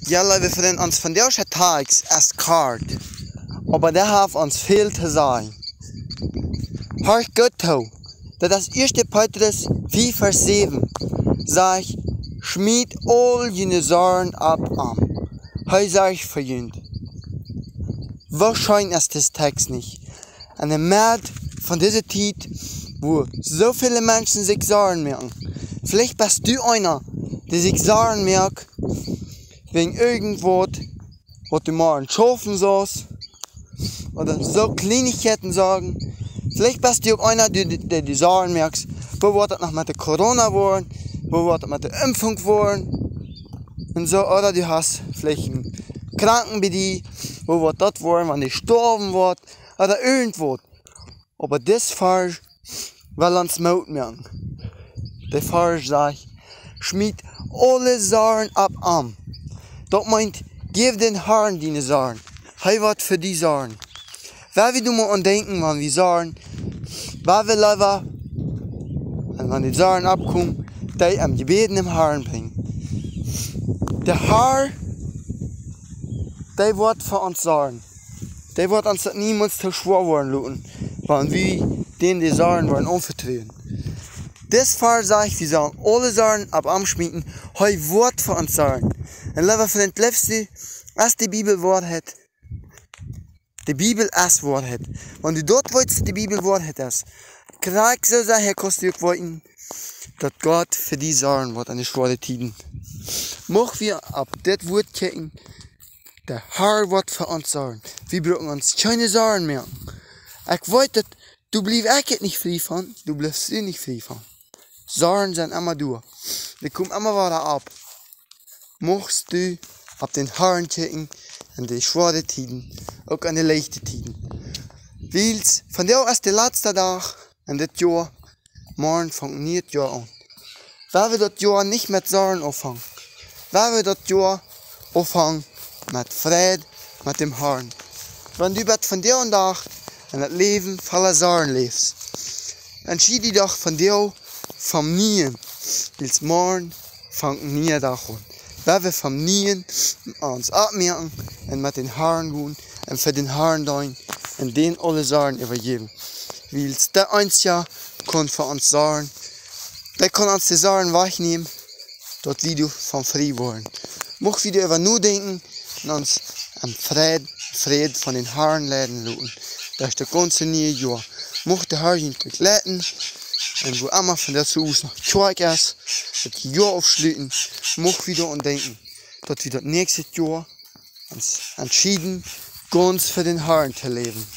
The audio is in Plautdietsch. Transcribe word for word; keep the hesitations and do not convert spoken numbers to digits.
Jo, leewe Frind, ons vondoagschen Tekst es kort, oba dee haft ons väl to sajen. Horcht goot too. Daut es ieeschte Petrus fief, Varsch säwen. Sajcht: "Schmiet aul june Sorjen opp am. Hee sorcht fa junt." Woo scheen es dis Tekst nich? Enne Medd von dise Tiet, wua soo väle Menschen sikj Sorjen moaken. Veleicht best du eena, dee sikj Sorjen moakt wäajen irjentwaut, waut du morjen schaufen saust, ooda soo Kjleenichkjeiten, sajen. Veleicht best du uk eena, dee, dee, dee Sorjen moakt, woo woat daut noch met de Corona woaren, woo woat daut met de Impfunk woaren, un soo, ooda du hast veleicht eenen Kranken bie die, woo woat daut woaren, wan dee stoawen woat, ooda irjentwaut. Oba dis Varsch well ons Moot moaken. De Varsch sajcht: "Schmiet aule Sorjen opp am." Daut meent, jeff dän Harn diene Sorjen. Hee woat fa die sorjen. Wan wie doa mol aun denkjen, wan wie sorjen, wan wie leewa, un wan dee Sorjen oppkomen, dee em Jebäd em Harn brinjen. De Har, dee woat fa ons sorjen. Dee woat ons daut niemols too schwoa woaren loten, wan wie dän de Sorjen woaren aunvetruen. Dis Varsch sajcht, wie sellen aule Sorjen opp am schmieten, hee woat fa ons sorjen. Un leewe Frind, leefst du, es de Bibel Woarheit? De Bibel es Woarheit. Wan du daut weetst, daut de Bibel Woarheit es, krakjt soo secha kaust du uk weeten, daut Gott fa die sorjen woat enne schwoare Tieden. Mucht wie opp dit Wuat kjikjen, de Har woat fa ons sorjen. Wie bruken ons kjeene Sorjen moaken. Ekj weet daut, doa bliew ekj nich frie von, doa blifst du nich frie von. Sorjen sent emma doa. Dee komen emma wada opp. Muchst du opp dän Harn kjikjen enne schwoare Tieden, uk enne leichte Tieden. Wiels vondoag es de latsta Dach en dit Joa, morjen fangt een nieet Joa aun. Wan wie daut Joa nich met Sorjen aunfangen, wan wie daut Joa aunfangen met Freid, met däm Harn. Wan du bat vondoag dän Dach en daut Läwen voll Sorjen läfst, dan entschied die doch vondoag von nieen, wiels morjen fangt een niea Dach aun. Wan wie von nieen ons oppmoaken un met dän Harn gonen un fa dän Harn deenen un dän aule Sorjen äwajäwen. Wiels dee eensja kaun fa ons sorjen. Dee kaun ons de Sorjen wajchnämen, daut wie doavon frie woaren. Mucht wie doaräwa nodenkjen un ons em Fräd, Fräd von dän Harn leiden loten. Daut es daut gaunze niee Joa. Mucht de Har junt begleiten un wua emma von daut Hus noch Kjoakj es, daut Joa aufschluten, mucht wie doaraun denkjen, daut wie daut näakjste Joa ons entschieden, gaunz fa dän Harn to läwen.